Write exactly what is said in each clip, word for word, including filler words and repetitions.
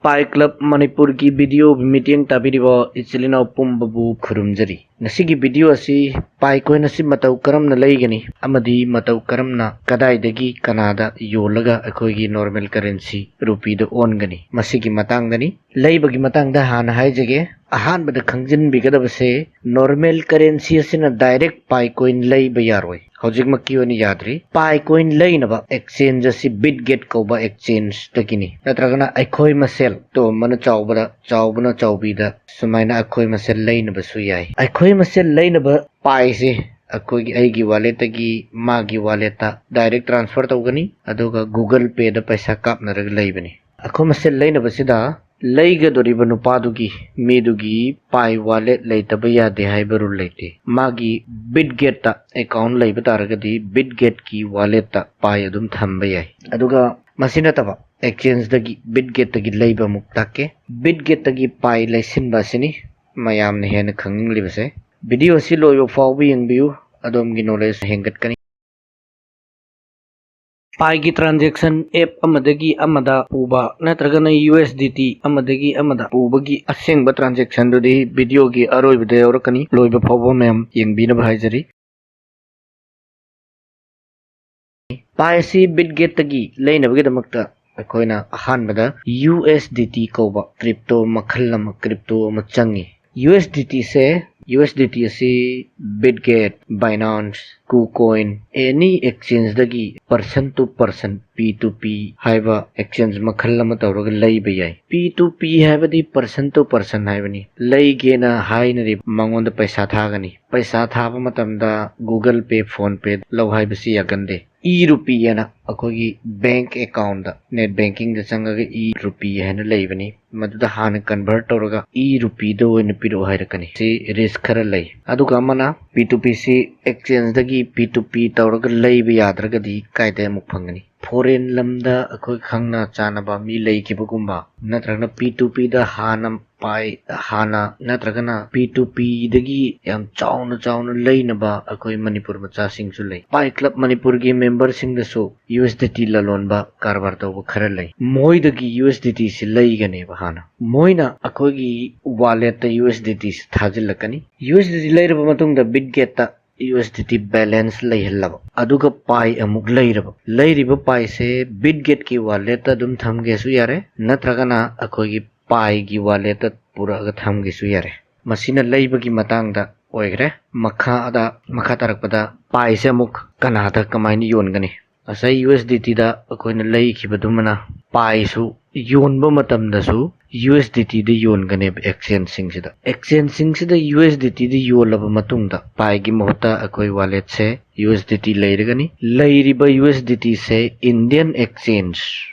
ꯄꯥꯏ ꯀ꯭ꯂꯕ ꯃꯅꯤꯄꯨꯔꯒꯤ ꯚꯤꯗꯤꯑꯣ ꯃꯤꯠꯌꯦꯡ ꯇꯥꯕꯤꯔꯤꯕ ꯏꯆꯤꯜ ꯏꯅꯥꯎ ꯄꯨꯝꯕꯕꯨ ꯈꯨꯔꯨꯝꯖꯔꯤ꯫ ꯉꯁꯤꯒꯤ ꯚꯤꯗꯤꯑꯣ ꯑꯁꯤ ꯄꯥꯏ ꯀꯣꯏꯟ ꯑꯁꯤ ꯃꯇꯧ ꯀꯔꯝꯅ ꯂꯩꯒꯅꯤ ꯑꯃꯗꯤ ꯃꯇꯧ ꯀꯔꯝꯅ ꯀꯗꯥꯏꯗꯒꯤ ꯀꯅꯥꯗ ꯌꯣꯜꯂꯒ ꯑꯩꯈꯣꯏꯒꯤ ꯅꯣꯔꯃꯦꯜ ꯀꯔꯦꯟꯁꯤ ꯔꯨꯄꯤꯗ ꯑꯣꯟꯒꯅꯤ, ꯃꯁꯤꯒꯤ ꯃꯇꯥꯡꯗꯅꯤ꯫ ꯂꯩꯕꯒꯤ ꯃꯇꯥꯡꯗ ꯍꯥꯟꯅ ꯍꯥꯏꯖꯒꯦ꯫ ꯑꯍꯥꯟꯕꯗ ꯈꯪꯖꯤꯟꯕꯤꯒꯗꯕꯁꯦ, ꯅꯣꯔꯃꯦꯜ ꯀꯔꯦꯟꯁꯤ ꯑꯁꯤꯅ ꯗꯥꯏꯔꯦꯛ ꯄꯥꯏ ꯀꯣꯏꯟ ꯂꯩꯕ ꯌꯥꯔꯣꯏ꯫ ꯍꯧꯖꯤꯛꯃꯛꯀꯤ ꯑꯣꯏꯅ ꯌꯥꯗ꯭ꯔꯤ꯫ ꯄꯥꯏ ꯀꯣꯏꯟ ꯂꯩꯅꯕ ꯑꯦꯛꯁꯆꯦꯟꯖ ꯑꯁꯤ ꯕꯤꯠꯒꯦꯠ ꯀꯧꯕ ꯑꯦꯛꯁꯆꯦꯟꯖꯇꯒꯤꯅꯤ, ꯅꯠꯇ꯭ꯔꯒꯅ ꯑꯩꯈꯣꯏ ꯃꯁꯦꯜ, ꯇꯣꯝꯕꯅ ꯆꯥꯎꯕꯗ, ꯆꯥꯎꯕꯅ ꯆꯥꯎꯕꯤꯗ, ꯁꯨꯃꯥꯏꯅ ꯑꯩꯈꯣꯏ ꯃꯁꯦꯜ ꯂꯩꯅꯕꯁꯨ ꯌꯥꯏ꯫ ꯑꯩꯈꯣꯏ ꯃꯁꯦꯜ ꯂꯩꯅꯕ ꯄꯥꯏꯁꯦ ꯑꯩꯈꯣꯏꯒꯤ, ꯑꯩꯒꯤ ꯋꯥꯂꯦꯠꯇꯒꯤ ꯃꯥꯒꯤ ꯋꯥꯂꯦꯠꯇ ꯗꯥꯏꯔꯦꯛ ꯇ꯭ꯔꯥꯟꯁꯐꯔ ꯇꯧꯒꯅꯤ, ꯑꯗꯨꯒ ꯒꯨꯒꯜ ꯄꯦꯗ ꯄꯩꯁꯥ ꯀꯥꯞꯅꯔꯒ ꯂꯩꯕꯅꯤ꯫ ꯑꯩꯈꯣꯏ ꯃꯁꯦꯜ ꯂꯩꯅꯕꯁꯤꯗ ꯂꯩꯒꯗꯧꯔꯤꯕ ꯅꯨꯄꯥꯗꯨꯒꯤ, ꯃꯤꯗꯨꯒꯤ ꯄꯥꯏ ꯋꯥꯂꯦꯠ ꯂꯩꯇꯕ ꯌꯥꯗꯦ ꯍꯥꯏꯕ ꯔꯨꯜ ꯂꯩꯇꯦ꯫ ꯃꯥꯒꯤ ꯕꯤꯠꯒꯦꯠꯇ ꯑꯦꯀꯥꯎꯟ ꯂꯩꯕ ꯇꯥꯔꯒꯗꯤ ꯕꯤꯠꯒꯦꯠꯀꯤ ꯋꯥꯂꯦꯠꯇ ꯄꯥꯏ ꯑꯗꯨꯝ ꯊꯝꯕ ꯌꯥꯏ꯫ ꯑꯗꯨꯒ ꯃꯁꯤ ꯅꯠꯇꯕ ꯑꯦꯛꯁꯆꯦꯟꯖꯇꯒꯤ, ꯕꯤꯠꯒꯦꯠꯇꯒꯤ ꯂꯩꯕ ꯑꯃꯨꯛ ꯇꯥꯛꯀꯦ꯫ ꯕꯤꯠꯒꯦꯠꯇꯒꯤ ꯄꯥꯏ ꯂꯩꯁꯤꯟꯕ ꯑꯁꯤꯅꯤ ꯃꯌꯥꯝꯅ ꯍꯦꯟꯅ ꯈꯪꯅꯤꯡꯂꯤꯕꯁꯦ꯫ ꯚꯤꯗꯤꯑꯣ ꯑꯁꯤ ꯂꯣꯏꯕ ꯐꯥꯎꯕ ꯌꯦꯡꯕꯤꯌꯨ, ꯑꯗꯣꯝꯒꯤ ꯅꯣꯂꯦꯖ ꯍꯦꯟꯒꯠꯀꯅꯤ꯫ ꯄꯥꯏꯒꯤ ꯇ꯭ꯔꯥꯟꯖꯦꯛꯁꯟ ꯑꯦꯞ ꯑꯃꯗꯒꯤ ꯑꯃꯗ ꯄꯨꯕ ꯅꯠꯇ꯭ꯔꯒꯅ ꯌꯨ ꯑꯦꯁ ꯗꯤ ꯇꯤ ꯑꯃꯗꯒꯤ ꯑꯃꯗ ꯄꯨꯕꯒꯤ ꯑꯁꯦꯡꯕ ꯇ꯭ꯔꯥꯟꯖꯦꯛꯁꯟꯗꯨꯗꯤ ꯚꯤꯗꯤꯑꯣꯒꯤ ꯑꯔꯣꯏꯕꯗ ꯌꯥꯎꯔꯛꯀꯅꯤ꯫ ꯂꯣꯏꯕ ꯐꯥꯎꯕ ꯃꯌꯥꯝ ꯌꯦꯡꯕꯤꯅꯕ ꯍꯥꯏꯖꯔꯤ꯫ ꯄꯥꯏ ꯑꯁꯤ ꯕꯤꯠꯒꯦꯠꯇꯒꯤ ꯂꯩꯅꯕꯒꯤꯗꯃꯛꯇ ꯑꯩꯈꯣꯏꯅ ꯑꯍꯥꯟꯕꯗ ꯌꯨ ꯑꯦꯁ ꯗꯤ ꯇꯤ ꯀꯧꯕ ꯀ꯭ꯔꯤꯞꯇꯣ ꯃꯈꯜ ꯑꯃ, ꯀ꯭ꯔꯤꯞꯇꯣ ꯑꯃ ꯆꯪꯉꯤ꯫ ꯌꯨ ꯑꯦꯁ ꯗꯤ ꯇꯤꯁꯦ, ꯌꯨ ꯑꯦꯁ ꯗꯤ ꯇꯤ ꯑꯁꯤ ꯕꯤꯠꯒꯦꯠ, ꯕꯥꯏꯅꯥꯟꯁ, ꯀꯨꯀꯣꯏꯟ, ꯑꯦꯅꯤ ꯑꯦꯛꯁꯆꯦꯟꯖꯗꯒꯤ person to person, P to P ꯍꯥꯏꯕ ꯑꯦꯛꯁꯆꯦꯟꯖ ꯃꯈꯜ ꯑꯃ ꯇꯧꯔꯒ ꯂꯩꯕ ꯌꯥꯏ꯫ ꯄꯤ ꯇꯨ ꯄꯤ ꯍꯥꯏꯕꯗꯤ ꯄꯔꯁꯟ ꯇꯨ ꯄꯔꯁꯟ ꯍꯥꯏꯕꯅꯤ꯫ ꯂꯩꯒꯦꯅ ꯍꯥꯏꯅꯔꯤꯕ ꯃꯉꯣꯟꯗ ꯄꯩꯁꯥ ꯊꯥꯒꯅꯤ꯫ ꯄꯩꯁꯥ ꯊꯥꯕ ꯃꯇꯝꯗ ꯒꯨꯒꯜ ꯄꯦ, ꯐꯣꯟ ꯄꯦ ꯂꯧ ꯍꯥꯏꯕꯁꯤ ꯌꯥꯒꯟꯗꯦ꯫ ꯏ ꯔꯨꯄꯤ ꯍꯥꯏꯅ ꯑꯩꯈꯣꯏꯒꯤ ꯕꯦꯡꯛ ꯑꯦꯀꯥꯎꯟꯗ, ꯅꯦꯠ ꯕꯦꯡꯀꯤꯡꯗ ꯆꯪꯉꯒ ꯏ ꯔꯨꯄꯤ ꯍꯥꯏꯅ ꯂꯩꯕꯅꯤ, ꯃꯗꯨꯗ ꯍꯥꯟꯅ ꯀꯟꯚꯔꯠ ꯇꯧꯔꯒ ꯏ ꯔꯨꯄꯤꯗ ꯑꯣꯏꯅ ꯄꯤꯔꯛꯑꯣ ꯍꯥꯏꯔꯛꯀꯅꯤ꯫ ꯁꯤ ꯔꯤꯁꯛ ꯈꯔ ꯂꯩ꯫ ꯑꯗꯨꯒ ꯑꯃꯅ, ꯄꯤ ꯇꯨ ꯄꯤ ꯁꯤ ꯑꯦꯛꯁꯆꯦꯟꯖꯗꯒꯤ ꯄꯤ ꯇꯨ ꯄꯤ ꯇꯧꯔꯒ ꯂꯩꯕ ꯌꯥꯗ꯭ꯔꯒꯗꯤ ꯀꯥꯏꯗ ꯑꯃꯨꯛ ꯐꯪꯒꯅꯤ? ꯐꯣꯔꯦꯟ ꯂꯝꯗ ꯑꯩꯈꯣꯏ ꯈꯪꯅ ꯆꯥꯟꯅꯕ ꯃꯤ ꯂꯩꯈꯤꯕꯒꯨꯝꯕ, ꯅꯠꯇ꯭ꯔꯒꯅ ꯄꯤ ꯇꯨ ꯄꯤꯗ ꯍꯥꯟꯅ ꯄꯥꯏ ꯍꯥꯟꯅ ꯅꯠꯇ꯭ꯔꯒꯅ ꯄꯤ ꯇꯨ ꯄꯤꯗꯒꯤ ꯌꯥꯝ ꯆꯥꯎꯅ ꯆꯥꯎꯅ ꯂꯩꯅꯕ ꯑꯩꯈꯣꯏ ꯃꯅꯤꯄꯨꯔ ꯃꯆꯥꯁꯤꯡꯁꯨ ꯂꯩ꯫ ꯄꯥꯏ ꯀ꯭ꯂꯕ ꯃꯅꯤꯄꯨꯔꯒꯤ ꯃꯦꯝꯕꯔꯁꯤꯡꯗꯁꯨ ꯌꯨ ꯑꯦꯁ ꯗꯤ ꯇꯤ ꯂꯂꯣꯟꯕ ꯀꯔꯕꯥꯔ ꯇꯧꯕ ꯈꯔ ꯂꯩ꯫ ꯃꯣꯏꯗꯒꯤ ꯌꯨ ꯑꯦꯁ ꯗꯤ ꯇꯤꯁꯤ ꯂꯩꯒꯅꯦꯕ꯫ ꯍꯥꯟꯅ ꯃꯣꯏꯅ ꯑꯩꯈꯣꯏꯒꯤ ꯋꯥꯂꯦꯠꯇ ꯌꯨ ꯑꯦꯁ ꯗꯤ ꯇꯤꯁꯤ ꯊꯥꯖꯤꯜꯂꯛꯀꯅꯤ꯫ ꯌꯨ ꯑꯦꯁ ꯗꯤ ꯇꯤ ꯂꯩꯔꯕ ꯃꯇꯨꯡꯗ ꯕꯤꯠꯒꯦꯠꯇ U S D T balance ꯂꯩꯍꯜꯂꯕ, ꯑꯗꯨꯒ ꯄꯥꯏ ꯑꯃꯨꯛ ꯂꯩꯔꯕ, ꯂꯩꯔꯤꯕ ꯄꯥꯏꯁꯦ ꯕꯤꯠꯒꯦꯠꯀꯤ ꯋꯥꯂꯦꯠꯇ ꯑꯗꯨꯝ ꯊꯝꯒꯦꯁꯨ ꯌꯥꯔꯦ, ꯅꯠꯇ꯭ꯔꯒꯅ ꯑꯩꯈꯣꯏꯒꯤ ꯄꯥꯏꯒꯤ ꯋꯥꯂꯦꯠꯇ ꯄꯨꯔꯛꯑꯒ ꯊꯝꯒꯦꯁꯨ ꯌꯥꯔꯦ꯫ ꯃꯁꯤꯅ ꯂꯩꯕꯒꯤ ꯃꯇꯥꯡꯗ ꯑꯣꯏꯈ꯭ꯔꯦ꯫ ꯃꯈꯥꯗ, ꯃꯈꯥ ꯇꯥꯔꯛꯄꯗ ꯄꯥꯏꯁꯦ ꯑꯃꯨꯛ ꯀꯅꯥꯗ ꯀꯃꯥꯏꯅ ꯌꯣꯟꯒꯅꯤ? ꯉꯁꯥꯏ ꯌꯨ ꯑꯦꯁ ꯗꯤ ꯇꯤꯗ ꯑꯩꯈꯣꯏꯅ ꯂꯩꯈꯤꯕꯗꯨꯃꯅ ꯄꯥꯏꯁꯨ ꯌꯣꯟꯕ ꯃꯇꯝꯗꯁꯨ ꯌꯨ ꯑꯦꯁ ꯗꯤ ꯇꯤꯗ ꯌꯣꯟꯒꯅꯦꯕ ꯑꯦꯛꯁꯆꯦꯟꯖꯁꯤꯡꯁꯤꯗ꯫ ꯑꯦꯛꯁꯆꯦꯟꯖꯁꯤꯡꯁꯤꯗ ꯌꯨ ꯑꯦꯁ ꯗꯤ ꯇꯤꯗ ꯌꯣꯜꯂꯕ ꯃꯇꯨꯡꯗ ꯄꯥꯏꯒꯤ ꯃꯍꯨꯠꯇ ꯑꯩꯈꯣꯏ ꯋꯥꯂꯦꯠꯁꯦ ꯌꯨ ꯑꯦꯁ ꯗꯤ ꯇꯤ ꯂꯩꯔꯒꯅꯤ꯫ ꯂꯩꯔꯤꯕ ꯌꯨ ꯑꯦꯁ ꯗꯤ ꯇꯤꯁꯦ Indian exchange,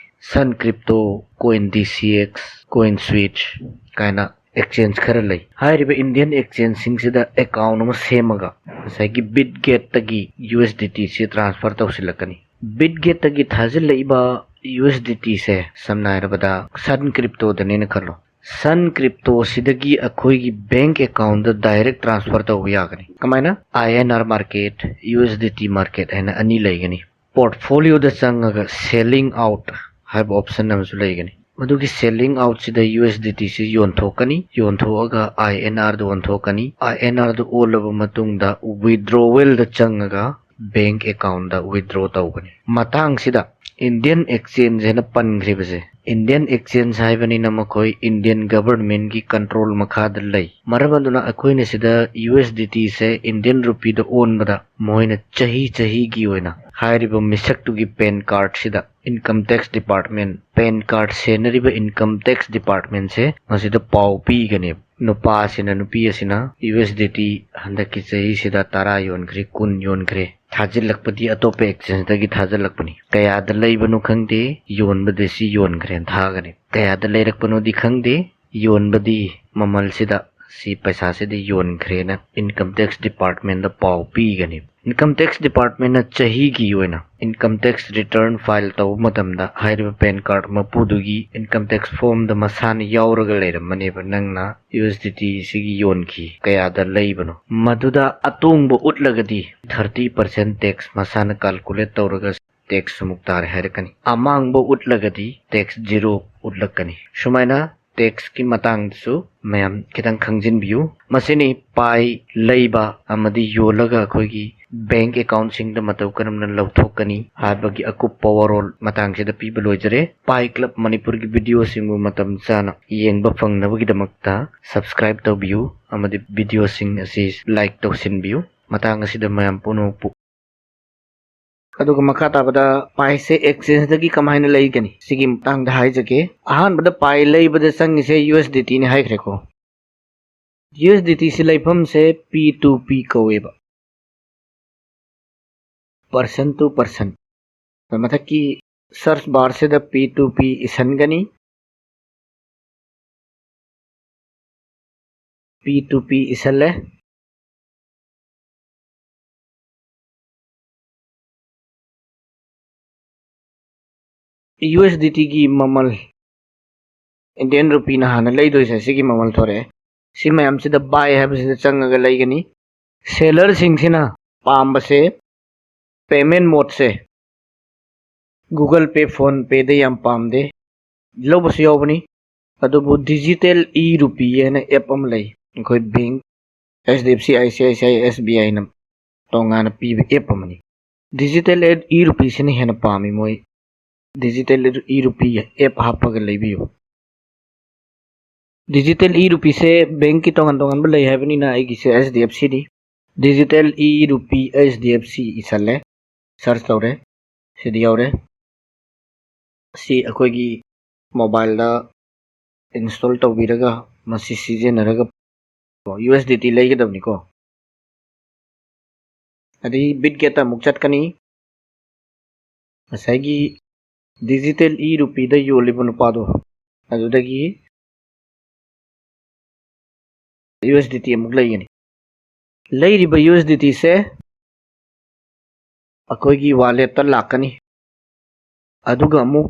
Sun crypto, coin D C X, coin switch ꯀꯥꯏꯅ ꯑꯦꯛꯁꯆꯦꯟꯖ ꯈꯔ ꯂꯩ꯫ ꯍꯥꯏꯔꯤꯕ ꯏꯟꯗꯤꯌꯟ ꯑꯦꯛꯁꯆꯦꯟꯖꯁꯤꯡꯁꯤꯗ ꯑꯦꯀꯥꯎꯟ ꯑꯃ ꯁꯦꯝꯃꯒ ꯉꯁꯥꯏꯒꯤ ꯕꯤꯠꯒꯦꯠꯇꯒꯤ ꯌꯨ ꯑꯦꯁ ꯗꯤ ꯇꯤꯁꯤ ꯇ꯭ꯔꯥꯟꯁꯐꯔ ꯇꯧꯁꯤꯜꯂꯛꯀꯅꯤ꯫ ꯕꯤꯠꯒꯦꯠꯇꯒꯤ ꯊꯥꯖꯤꯜꯂꯛꯏꯕ ꯌꯨ ꯑꯦꯁ ꯗꯤ ꯇꯤꯁꯦ ꯁꯝꯅ ꯍꯥꯏꯔꯕꯗ ꯁꯟ ꯀ꯭ꯔꯤꯞꯇꯣꯗꯅꯦꯅ ꯈꯜꯂꯣ꯫ ꯁꯟ ꯀ꯭ꯔꯤꯞꯇꯣꯁꯤꯗꯒꯤ ꯑꯩꯈꯣꯏꯒꯤ ꯕꯦꯡꯛ ꯑꯦꯀꯥꯎꯟꯗ ꯗꯥꯏꯔꯦꯛ ꯇ꯭ꯔꯥꯟꯁꯐꯔ ꯇꯧꯕ ꯌꯥꯒꯅꯤ꯫ ꯀꯃꯥꯏꯅ? I N R market, U S D T market ꯍꯥꯏꯅ ꯑꯅꯤ ꯂꯩꯒꯅꯤ꯫ ꯄꯣꯔꯠꯐꯣꯂꯤꯌꯣꯗ ꯆꯪꯉꯒ ꯁꯦꯂꯤꯡ ꯑꯥꯎꯠ ꯍꯥꯏꯕ ꯑꯣꯞꯁꯟ ꯑꯃꯁꯨ ꯂꯩꯒꯅꯤ꯫ ꯃꯗꯨꯒꯤ ꯁꯦꯂꯤꯡ ꯑꯥꯎꯠꯁꯤꯗ ꯌꯨ ꯑꯦꯁ ꯗꯤ ꯇꯤꯁꯤ ꯌꯣꯟꯊꯣꯛꯀꯅꯤ꯫ ꯌꯣꯟꯊꯣꯛꯑꯒ ꯑꯥꯏ ꯑꯦꯟ ꯑꯥꯔꯗ ꯑꯣꯟꯊꯣꯛꯀꯅꯤ꯫ ꯑꯥꯏ ꯑꯦꯟ ꯑꯥꯔꯗ ꯑꯣꯜꯂꯕ ꯃꯇꯨꯡꯗ ꯋꯤꯗ꯭ꯔꯣꯋꯦꯜꯗ ꯆꯪꯉꯒ ꯕꯦꯡꯛ ꯑꯦꯀꯥꯎꯟꯗ ꯋꯤꯗ꯭ꯔꯣ ꯇꯧꯒꯅꯤ꯫ ꯃꯇꯥꯡꯁꯤꯗ ꯏꯟꯗꯤꯌꯟ ꯑꯦꯛꯁꯆꯦꯟꯖ ꯍꯥꯏꯅ ꯄꯟꯈ꯭ꯔꯤꯕꯁꯦ, ꯏꯟꯗꯤꯌꯟ ꯑꯦꯛꯁꯆꯦꯟꯖ ꯍꯥꯏꯕꯅꯤꯅ ꯃꯈꯣꯏ ꯏꯟꯗꯤꯌꯟ ꯒꯚꯔꯟꯃꯦꯟꯠꯀꯤ ꯀꯟꯇ꯭ꯔꯣꯜ ꯃꯈꯥꯗ ꯂꯩ꯫ ꯃꯔꯝ ꯑꯗꯨꯅ ꯑꯩꯈꯣꯏꯅ ꯁꯤꯗ ꯌꯨ ꯑꯦꯁ ꯗꯤ ꯇꯤꯁꯦ ꯏꯟꯗꯤꯌꯟ ꯔꯨꯄꯤꯗ ꯑꯣꯟꯕꯗ ꯃꯣꯏꯅ ꯆꯍꯤ ꯆꯍꯤꯒꯤ ꯑꯣꯏꯅ ꯍꯥꯏꯔꯤꯕ ꯃꯤꯁꯛꯇꯨꯒꯤ ꯄꯦꯟ ꯀꯥꯔꯗꯁꯤꯗ income tax department, PAN card ꯁꯦꯟꯅꯔꯤꯕ ꯏꯟꯀꯝ ꯇꯦꯛꯁ ꯗꯤꯄꯥꯔꯠꯃꯦꯟꯠꯁꯦ ꯃꯁꯤꯗ ꯄꯥꯎ ꯄꯤꯒꯅꯦꯕ꯫ ꯅꯨꯄꯥ ꯑꯁꯤꯅ, ꯅꯨꯄꯤ ꯑꯁꯤꯅ ꯌꯨ ꯑꯦꯁ ꯗꯤ ꯇꯤ ꯍꯟꯗꯛꯀꯤ ꯆꯍꯤꯁꯤꯗ ꯇꯔꯥ ꯌꯣꯟꯈ꯭ꯔꯦ, ꯀꯨꯟ ꯌꯣꯟꯈ꯭ꯔꯦ, ꯊꯥꯖꯤꯜꯂꯛꯄꯗꯤ ꯑꯇꯣꯞꯄ ꯑꯦꯛꯁꯆꯦꯟꯖꯇꯒꯤ ꯊꯥꯖꯤꯜꯂꯛꯄꯅꯤ꯫ ꯀꯌꯥꯗ ꯂꯩꯕꯅꯣ ꯈꯪꯗꯦ, ꯌꯣꯟꯕꯗꯤ ꯁꯤ ꯌꯣꯟꯈ꯭ꯔꯦꯅ ꯊꯥꯒꯅꯤ꯫ ꯀꯌꯥꯗ ꯂꯩꯔꯛꯄꯅꯣꯗꯤ ꯈꯪꯗꯦ, ꯌꯣꯟꯕꯗꯤ ꯃꯃꯜꯁꯤꯗ, ꯁꯤ ꯄꯩꯁꯥꯁꯤꯗꯤ ꯌꯣꯟꯈ꯭ꯔꯦꯅ ꯏꯟꯀꯝ ꯇꯦꯛꯁ ꯗꯤꯄꯥꯔꯠꯃꯦꯟꯠꯗ ꯄꯥꯎ ꯄꯤꯒꯅꯤ꯫ Income Tax Departmentꯅ ꯆꯍꯤꯒꯤ ꯑꯣꯏꯅ income tax return file ꯇꯧꯕ ꯃꯇꯝꯗ ꯍꯥꯏꯔꯤꯕ PAN card ꯃꯄꯨꯗꯨꯒꯤ income tax formꯗ ꯃꯁꯥꯅ ꯌꯥꯎꯔꯒ ꯂꯩꯔꯝꯃꯅꯦꯕ, ꯅꯪꯅ USDT ꯁꯤꯒꯤ ꯌꯣꯟꯈꯤ, ꯀꯌꯥꯗ ꯂꯩꯕꯅꯣ꯫ ꯃꯗꯨꯗ ꯑꯇꯣꯡꯕ ꯎꯠꯂꯒꯗꯤ thirty percent tax ꯃꯁꯥꯅ calculate ꯇꯧꯔꯒ tax ꯑꯃꯨꯛ ꯇꯥꯔꯦ ꯍꯥꯏꯔꯛꯀꯅꯤ꯫ ꯑꯃꯥꯡꯕ ꯎꯠꯂꯒꯗꯤ tax zero ꯎꯠꯂꯛꯀꯅꯤ꯫ ꯁꯨꯃꯥꯏꯅ taxꯀꯤ ꯃꯇꯥꯡꯗꯁꯨ ꯃꯌꯥꯝ ꯈꯤꯇꯪ ꯈꯪꯖꯤꯟꯕꯤꯌꯨ꯫ ꯃꯁꯤꯅꯤ Pi ꯂꯩꯕ ꯑꯃꯗꯤ ꯌꯣꯜꯂꯒ ꯑꯩꯈꯣꯏꯒꯤ bank accountꯁꯤꯡꯗ ꯃꯇꯧ ꯀꯔꯝꯅ ꯂꯧꯊꯣꯛꯀꯅꯤ ꯍꯥꯏꯕꯒꯤ ꯑꯀꯨꯞꯄ ꯋꯥꯔꯣꯜ ꯃꯇꯥꯡꯁꯤꯗ ꯄꯤꯕ ꯂꯣꯏꯖꯔꯦ꯫ Pi Club ꯃꯅꯤꯄꯨꯔꯒꯤ videoꯁꯤꯡꯕꯨ ꯃꯇꯝ ꯆꯥꯅ ꯌꯦꯡꯕ ꯐꯪꯅꯕꯒꯤꯗꯃꯛꯇ subscribe ꯇꯧꯕꯤꯌꯨ ꯑꯃꯗꯤ videoꯁꯤꯡ ꯑꯁꯤ like ꯇꯧꯁꯤꯟꯕꯤꯌꯨ꯫ ꯃꯇꯥꯡ ꯑꯁꯤꯗ ꯃꯌꯥꯝ ꯄꯨꯝꯅꯃꯛꯄꯨ ꯑꯗꯨꯒ ꯃꯈꯥ ꯇꯥꯕꯗ Piꯁꯦ exchangeꯗꯒꯤ ꯀꯃꯥꯏꯅ ꯂꯩꯒꯅꯤ? ꯁꯤꯒꯤ ꯃꯇꯥꯡꯗ ꯍꯥꯏꯖꯒꯦ꯫ ꯑꯍꯥꯟꯕꯗ Pi ꯂꯩꯕꯗ ꯆꯪꯉꯤꯁꯦ USDTꯅꯤ ꯍꯥꯏꯈ꯭ꯔꯦꯀꯣ꯫ USDTꯁꯤ ꯂꯩꯐꯝꯁꯦ P to P ꯀꯧꯋꯦꯕ, person to person꯫ ꯃꯊꯛꯀꯤ search barꯁꯤꯗ P to P ꯏꯁꯟꯒꯅꯤ꯫ P to P ꯏꯁꯜꯂꯦ꯫ USDTꯒꯤ ꯃꯃꯜ, Indian rupeeꯅ ꯍꯥꯟꯅ ꯂꯩꯗꯣꯏꯁꯦ, ꯁꯤꯒꯤ ꯃꯃꯜ ꯊꯣꯔꯛꯑꯦ꯫ ꯁꯤ ꯃꯌꯥꯝꯁꯤꯗ buy ꯍꯥꯏꯕꯁꯤꯗ ꯆꯪꯉꯒ ꯂꯩꯒꯅꯤ꯫ Sellerꯁꯤꯡꯁꯤꯅ ꯄꯥꯝꯕꯁꯦ payment modeꯁꯦ Google Pay, PhonePeꯗ ꯌꯥꯝ ꯄꯥꯝꯗꯦ, ꯂꯧꯕꯁꯨ ꯌꯥꯎꯕꯅꯤ꯫ ꯑꯗꯨꯕꯨ Digital e-Rupee ꯍꯥꯏꯅ app ꯑꯃ ꯂꯩ, ꯑꯩꯈꯣꯏ bank, HDFC, ICICI, SBIꯅ ꯇꯣꯉꯥꯟꯅ ꯄꯤꯕ app ꯑꯃꯅꯤ꯫ Digital e-Rupeeꯁꯤꯅ ꯍꯦꯟꯅ ꯄꯥꯝꯃꯤ ꯃꯣꯏ꯫ Digital e-Rupee app ꯍꯥꯞꯄꯒ ꯂꯩꯕꯤꯌꯨ꯫ Digital e-Rupeeꯁꯦ bankꯀꯤ ꯇꯣꯉꯥꯟ ꯇꯣꯉꯥꯟꯕ ꯂꯩ ꯍꯥꯏꯕꯅꯤꯅ ꯑꯩꯒꯤꯁꯦ HDFCꯅꯤ꯫ Digital e-Rupee HDFC ꯏꯁꯜꯂꯦ, search ꯇꯧꯔꯦ, ꯁꯤꯗ ꯌꯥꯎꯔꯦ꯫ ꯁꯤ ꯑꯩꯈꯣꯏꯒꯤ mobileꯗ install ꯇꯧꯕꯤꯔꯒ ꯃꯁꯤ ꯁꯤꯖꯤꯟꯅꯔꯒ USDT ꯂꯩꯒꯗꯕꯅꯤꯀꯣ꯫ ꯑꯗꯩ Bitgetꯇ ꯑꯃꯨꯛ ꯆꯠꯀꯅꯤ꯫ ꯉꯁꯥꯏꯒꯤ Digital e-Rupeeꯗ ꯌꯣꯜꯂꯤꯕ ꯅꯨꯄꯥꯗꯣ, ꯑꯗꯨꯗꯒꯤ USDT ꯑꯃꯨꯛ ꯂꯩꯒꯅꯤ꯫ ꯂꯩꯔꯤꯕ USDTꯁꯦ ꯑꯩꯈꯣꯏꯒꯤ walletꯇ ꯂꯥꯛꯀꯅꯤ꯫ ꯑꯗꯨꯒ ꯑꯃꯨꯛ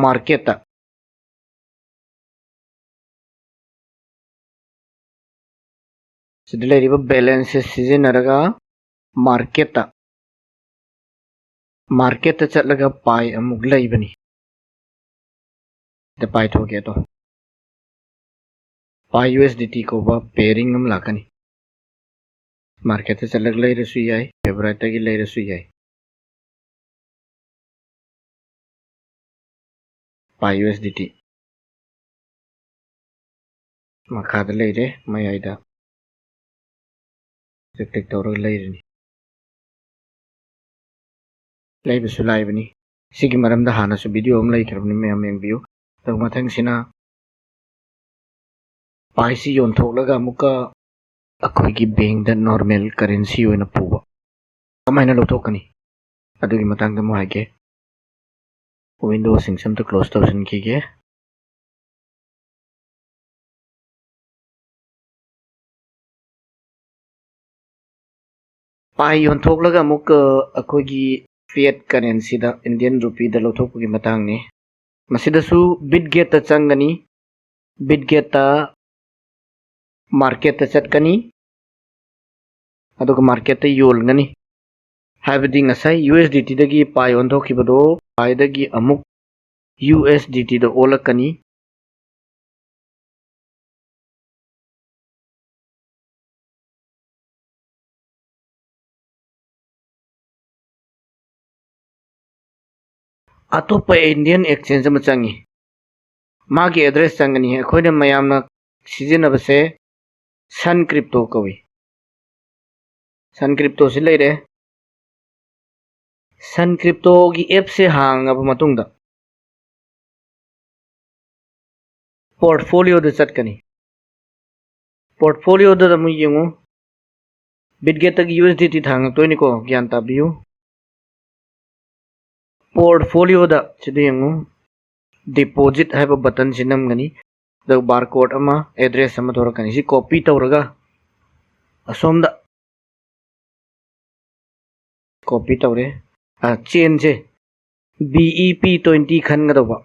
marketꯇ, ꯁꯤꯗ ꯂꯩꯔꯤꯕ balanceꯁꯦ ꯁꯤꯖꯤꯟꯅꯔꯒ marketꯇ, marketꯇ ꯆꯠꯂꯒ Pi ꯑꯃꯨꯛ ꯂꯩꯕꯅꯤ꯫ ꯁꯤꯗ ꯄꯥꯏꯊꯣꯛꯀꯦ ꯑꯗꯣ꯫ Pi USDT ꯀꯧꯕ pairing ꯑꯃ ꯂꯥꯛꯀꯅꯤ꯫ Marketꯇ ꯆꯠꯂꯒ ꯂꯩꯔꯁꯨ ꯌꯥꯏ, favoriteꯇꯒꯤ ꯂꯩꯔꯁꯨ ꯌꯥꯏ꯫ Pi USDT ꯃꯈꯥꯗ ꯂꯩꯔꯦ, ꯃꯌꯥꯏꯗ꯫ ꯁꯤꯗ click ꯇꯧꯔꯒ ꯂꯩꯔꯅꯤ꯫ ꯂꯩꯕꯁꯨ ꯂꯥꯏꯕꯅꯤ꯫ ꯁꯤꯒꯤ ꯃꯔꯝꯗ ꯍꯥꯟꯅꯁꯨ video ꯑꯃ ꯂꯩꯈ꯭ꯔꯕꯅꯤ, ꯃꯌꯥꯝ ꯌꯦꯡꯕꯤꯌꯨ꯫ ꯑꯗꯨꯒ ꯃꯊꯪꯁꯤꯅ Piꯁꯤ ꯌꯣꯟꯊꯣꯛꯂꯒ ꯑꯃꯨꯛꯀ ꯑꯩꯈꯣꯏꯒꯤ bankꯇ normal currency ꯑꯣꯏꯅ ꯄꯨꯕ꯫ ꯀꯃꯥꯏꯅ ꯂꯧꯊꯣꯛꯀꯅꯤ? ꯑꯗꯨꯒꯤ ꯃꯇꯥꯡꯗ ꯑꯃꯨꯛ ꯍꯥꯏꯒꯦ꯫ Windowꯁꯤꯡꯁꯦ ꯑꯝꯇ close ꯇꯧꯁꯤꯟꯈꯤꯒꯦ꯫ Pi ꯌꯣꯟꯊꯣꯛꯂꯒ ꯑꯃꯨꯛ, ꯑ, ꯑꯩꯈꯣꯏꯒꯤ fiat currencyꯗ, Indian rupeeꯗ ꯂꯧꯊꯣꯛꯄꯒꯤ ꯃꯇꯥꯡꯅꯤ꯫ ꯃꯁꯤꯗꯁꯨ Bitgetꯇ ꯆꯪꯒꯅꯤ꯫ Bitgetꯇ marketꯇ ꯆꯠꯀꯅꯤ, ꯑꯗꯨꯒ marketꯇ ꯌꯣꯟꯒꯅꯤ꯫ ꯍꯥꯏꯕꯗꯤ ꯉꯁꯥꯏ USDTꯗꯒꯤ Pi ꯑꯣꯟꯊꯣꯛꯈꯤꯕꯗꯣ Piꯗꯒꯤ ꯑꯃꯨꯛ USDTꯗ ꯑꯣꯜꯂꯛꯀꯅꯤ꯫ ꯑꯇꯣꯞꯄ Indian exchange ꯑꯃ ꯆꯪꯉꯤ꯫ ꯃꯥꯒꯤ address ꯆꯪꯒꯅꯤ꯫ ꯑꯩꯈꯣꯏꯅ ꯃꯌꯥꯝꯅ ꯁꯤꯖꯤꯟꯅꯕꯁꯦ Sun Crypto ꯀꯧꯏ꯫ Sun Cryptoꯁꯤ ꯂꯩꯔꯦ꯫ Sun Cryptoꯒꯤ appꯁꯦ ꯍꯥꯡꯉꯕ ꯃꯇꯨꯡꯗ portfolioꯗ ꯆꯠꯀꯅꯤ꯫ Portfolioꯗ ꯑꯃꯨꯛ ꯌꯦꯡꯉꯨ꯫ Bitgetꯇꯒꯤ USDT ꯊꯥꯡꯉꯛꯇꯣꯏꯅꯤꯀꯣ, ꯒ꯭ꯌꯥꯟ ꯇꯥꯕꯤꯌꯨ꯫ Portfolioꯗ ꯁꯤꯗ ꯌꯦꯡꯉꯨ, deposit ꯍꯥꯏꯕ buttonꯁꯤ ꯅꯝꯒꯅꯤ꯫ ꯑꯗꯨꯒ barcode ꯑꯃ, address ꯑꯃ ꯊꯣꯔꯛꯀꯅꯤ꯫ ꯁꯤ copy ꯇꯧꯔꯒ ꯑꯁꯣꯝꯗ ꯀꯣꯄꯤ ꯇꯧꯔꯦ꯫ ꯑ, ꯆꯦꯟꯁꯦ ꯕꯤ ꯏ ꯄꯤ ꯇ꯭ꯋꯦꯟꯇꯤ ꯈꯟꯒꯗꯧꯕ꯫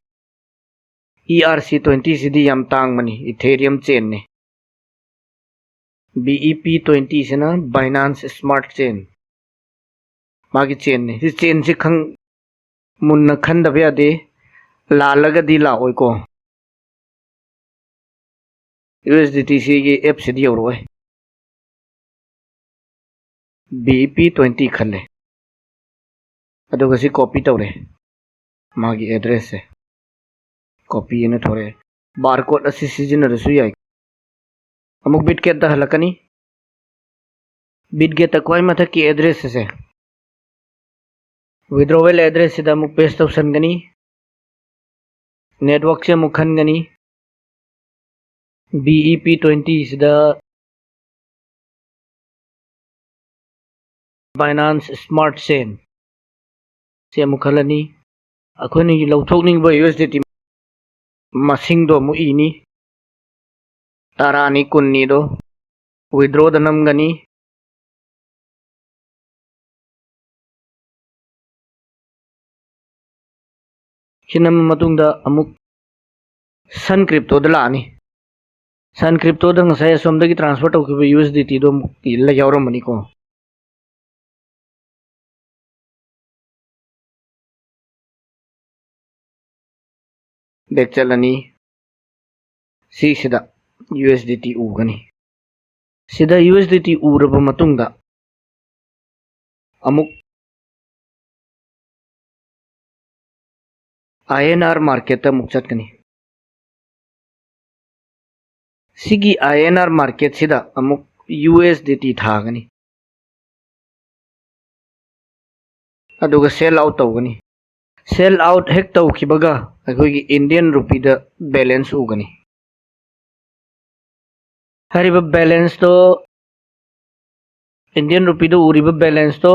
ꯏ ꯑꯥꯔ ꯁꯤ ꯇ꯭ꯋꯦꯟꯇꯤ ꯁꯤꯗꯤ ꯌꯥꯝ ꯇꯥꯡꯕꯅꯤ, Ethereum ꯆꯦꯟꯅꯤ꯫ ꯕꯤ ꯏ ꯄꯤ ꯇ꯭ꯋꯦꯟꯇꯤ ꯁꯤꯅ Binance Smart Chain, ꯃꯥꯒꯤ ꯆꯦꯟꯅꯤ꯫ ꯁꯤ ꯆꯦꯟꯁꯤ ꯈꯪ-, ꯃꯨꯟꯅ ꯈꯟꯗꯕ ꯌꯥꯗꯦ꯫ ꯂꯥꯜꯂꯒꯗꯤ ꯂꯥꯛꯑꯣꯏꯀꯣ꯫ ꯌꯨ ꯑꯦꯁ ꯗꯤ ꯇꯤ ꯁꯤꯒꯤ ꯑꯦꯞꯁꯤꯗꯤ ꯌꯧꯔꯛꯑꯣꯏ꯫ ꯕꯤ ꯏ ꯄꯤ ꯇ꯭ꯋꯦꯟꯇꯤ ꯈꯜꯂꯦ꯫ ꯑꯗꯨꯒ ꯁꯤ ꯀꯣꯄꯤ ꯇꯧꯔꯦ꯫ ꯃꯥꯒꯤ ꯑꯦꯗ꯭ꯔꯦꯁꯁꯦ ꯀꯣꯄꯤ ꯑꯅ ꯊꯣꯔꯛꯑꯦ꯫ ꯕꯥꯔ ꯀꯣꯗ ꯑꯁꯤ ꯁꯤꯖꯤꯟꯅꯔꯁꯨ ꯌꯥꯏ꯫ ꯑꯃꯨꯛ ꯕꯤꯠꯒꯦꯠꯇ ꯍꯜꯂꯛꯀꯅꯤ꯫ ꯕꯤꯠꯒꯦꯠꯇ ꯈ꯭ꯋꯥꯏ ꯃꯊꯛꯀꯤ ꯑꯦꯗ꯭ꯔꯦꯁ ꯑꯁꯦ, withdrawal address ꯁꯤꯗ ꯑꯃꯨꯛ ꯄꯦꯁ ꯇꯧꯁꯟꯒꯅꯤ꯫ ꯅꯦꯠꯋꯥꯔꯛꯁꯦ ꯑꯃꯨꯛ ꯈꯟꯒꯅꯤ꯫ ꯕꯤ ꯏ ꯄꯤ ꯇ꯭ꯋꯦꯟꯇꯤ ꯁꯤꯗ Binance Smart Chain ꯁꯤ ꯑꯃꯨꯛ ꯈꯜꯂꯅꯤ꯫ ꯑꯩꯈꯣꯏꯅ ꯂꯧꯊꯣꯛꯅꯤꯡꯕ ꯌꯨ ꯑꯦꯁ ꯗꯤ ꯇꯤ ꯃꯁꯤꯡꯗꯣ ꯑꯃꯨꯛ ꯏꯅꯤ꯫ ꯇꯔꯥꯅꯤ, ꯀꯨꯟꯅꯤꯗꯣ withdrawꯗ ꯅꯝꯒꯅꯤ꯫ ꯁꯤ ꯅꯝꯃ ꯃꯇꯨꯡꯗ ꯑꯃꯨꯛ Sun Cryptoꯗ ꯂꯥꯛꯑꯅꯤ꯫ Sun Cryptoꯗ ꯉꯁꯥꯏ ꯑꯁꯣꯝꯗꯒꯤ transfer ꯇꯧꯈꯤꯕ ꯌꯨ ꯑꯦꯁ ꯗꯤ ꯇꯤꯗꯣ ꯑꯃꯨꯛ ꯌꯥꯎꯔꯝꯃꯅꯤꯀꯣ꯫ ꯕꯦꯛ ꯆꯠꯂꯅꯤ꯫ ꯁꯤꯁꯤꯗ ꯌꯨ ꯑꯦꯁ ꯗꯤ ꯇꯤ ꯎꯒꯅꯤ꯫ ꯁꯤꯗ ꯌꯨ ꯑꯦꯁ ꯗꯤ ꯇꯤ ꯎꯔꯕ ꯃꯇꯨꯡꯗ ꯑꯃꯨꯛ ꯑꯥꯏ ꯑꯦꯟ ꯑꯥꯔ ꯃꯥꯔꯀꯦꯠꯇ ꯑꯃꯨꯛ ꯆꯠꯀꯅꯤ꯫ ꯁꯤꯒꯤ ꯑꯥꯏ ꯑꯦꯟ ꯑꯥꯔ ꯃꯥꯔꯀꯦꯠꯁꯤꯗ ꯑꯃꯨꯛ ꯌꯨ ꯑꯦꯁ ꯗꯤ ꯇꯤ ꯊꯥꯒꯅꯤ꯫ ꯑꯗꯨꯒ ꯁꯦꯜ ꯑꯥꯎꯠ ꯇꯧꯒꯅꯤ꯫ ꯁꯦꯜ ꯑꯥꯎꯠ ꯍꯦꯛ ꯇꯧꯈꯤꯕꯒ ꯑꯩꯈꯣꯏꯒꯤ ꯏꯟꯗꯤꯌꯟ ꯔꯨꯄꯤꯗ ꯕꯦꯂꯦꯟꯁ ꯎꯒꯅꯤ꯫ ꯍꯥꯏꯔꯤꯕ ꯕꯦꯂꯦꯟꯁꯇꯣ, ꯏꯟꯗꯤꯌꯟ ꯔꯨꯄꯤꯗ ꯎꯔꯤꯕ ꯕꯦꯂꯦꯟꯁꯇꯣ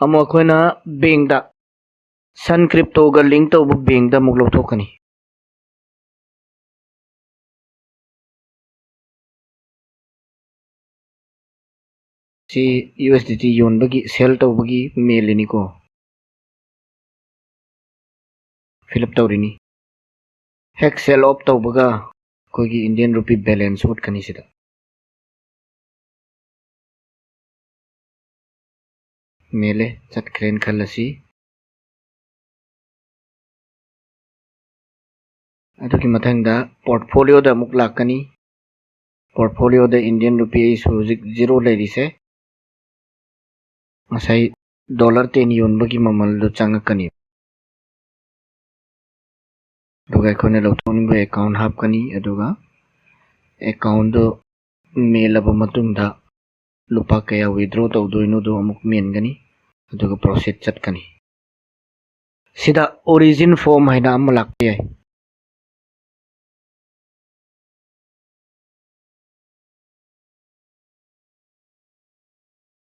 ꯑꯃꯨꯛ ꯑꯩꯈꯣꯏꯅ ꯕꯦꯡꯗ, Sun Cryptoꯒ link ꯇꯧꯕ ꯕꯦꯡꯗ ꯑꯃꯨꯛ ꯂꯧꯊꯣꯛꯀꯅꯤ꯫ ꯁꯤ ꯌꯨ ꯑꯦꯁ ꯗꯤ ꯇꯤ ꯌꯣꯟꯕꯒꯤ, ꯁꯦꯜ ꯇꯧꯕꯒꯤ ꯃꯦꯜꯂꯤꯅꯤꯀꯣ꯫ Fill up ꯇꯧꯔꯤꯅꯤ꯫ ꯍꯦꯛ ꯁꯦꯜ ꯑꯣꯐ ꯇꯧꯕꯒ ꯑꯩꯈꯣꯏꯒꯤ ꯏꯟꯗꯤꯌꯟ ꯔꯨꯄꯤ ꯕꯦꯂꯦꯟꯁ ꯎꯠꯀꯅꯤ ꯁꯤꯗ꯫ ꯃꯦꯜꯂꯦ, ꯆꯠꯈ꯭ꯔꯦꯅ ꯈꯜꯂꯁꯤ꯫ ꯑꯗꯨꯒꯤ ꯃꯊꯪꯗ ꯄꯣꯔꯠꯐꯣꯂꯤꯌꯣꯗ ꯑꯃꯨꯛ ꯂꯥꯛꯀꯅꯤ꯫ ꯄꯣꯔꯠꯐꯣꯂꯤꯌꯣꯗ ꯏꯟꯗꯤꯌꯟ ꯔꯨꯄꯤ ꯑꯩꯁꯨ ꯍꯧꯖꯤꯛ ꯖꯤꯔꯣ ꯂꯩꯔꯤꯁꯦ꯫ ꯉꯁꯥꯏ ꯗꯣꯂꯔ ꯇꯦꯟ ꯌꯣꯟꯕꯒꯤ ꯃꯃꯜꯗꯨ ꯆꯪꯉꯛꯀꯅꯤ꯫ ꯑꯗꯨꯒ ꯑꯩꯈꯣꯏꯅ ꯂꯧꯊꯣꯛꯅꯤꯡꯕ ꯑꯦꯀꯥꯎꯟ ꯍꯥꯞꯀꯅꯤ꯫ ꯑꯗꯨꯒ ꯑꯦꯀꯥꯎꯟꯗꯨ ꯃꯦꯜꯂꯕ ꯃꯇꯨꯡꯗ ꯂꯨꯄꯥ ꯀꯌꯥ ꯋꯤꯗ꯭ꯔꯣ ꯇꯧꯗꯣꯏꯅꯣꯗꯨ ꯑꯃꯨꯛ ꯃꯦꯟꯒꯅꯤ꯫ ꯑꯗꯨꯒ ꯄ꯭ꯔꯣꯁꯦꯁ ꯆꯠꯀꯅꯤ꯫ ꯁꯤꯗ ꯑꯣꯔꯤꯖꯤꯟ ꯐꯣꯝ ꯍꯥꯏꯅ ꯑꯃ ꯂꯥꯛꯄ ꯌꯥꯏ꯫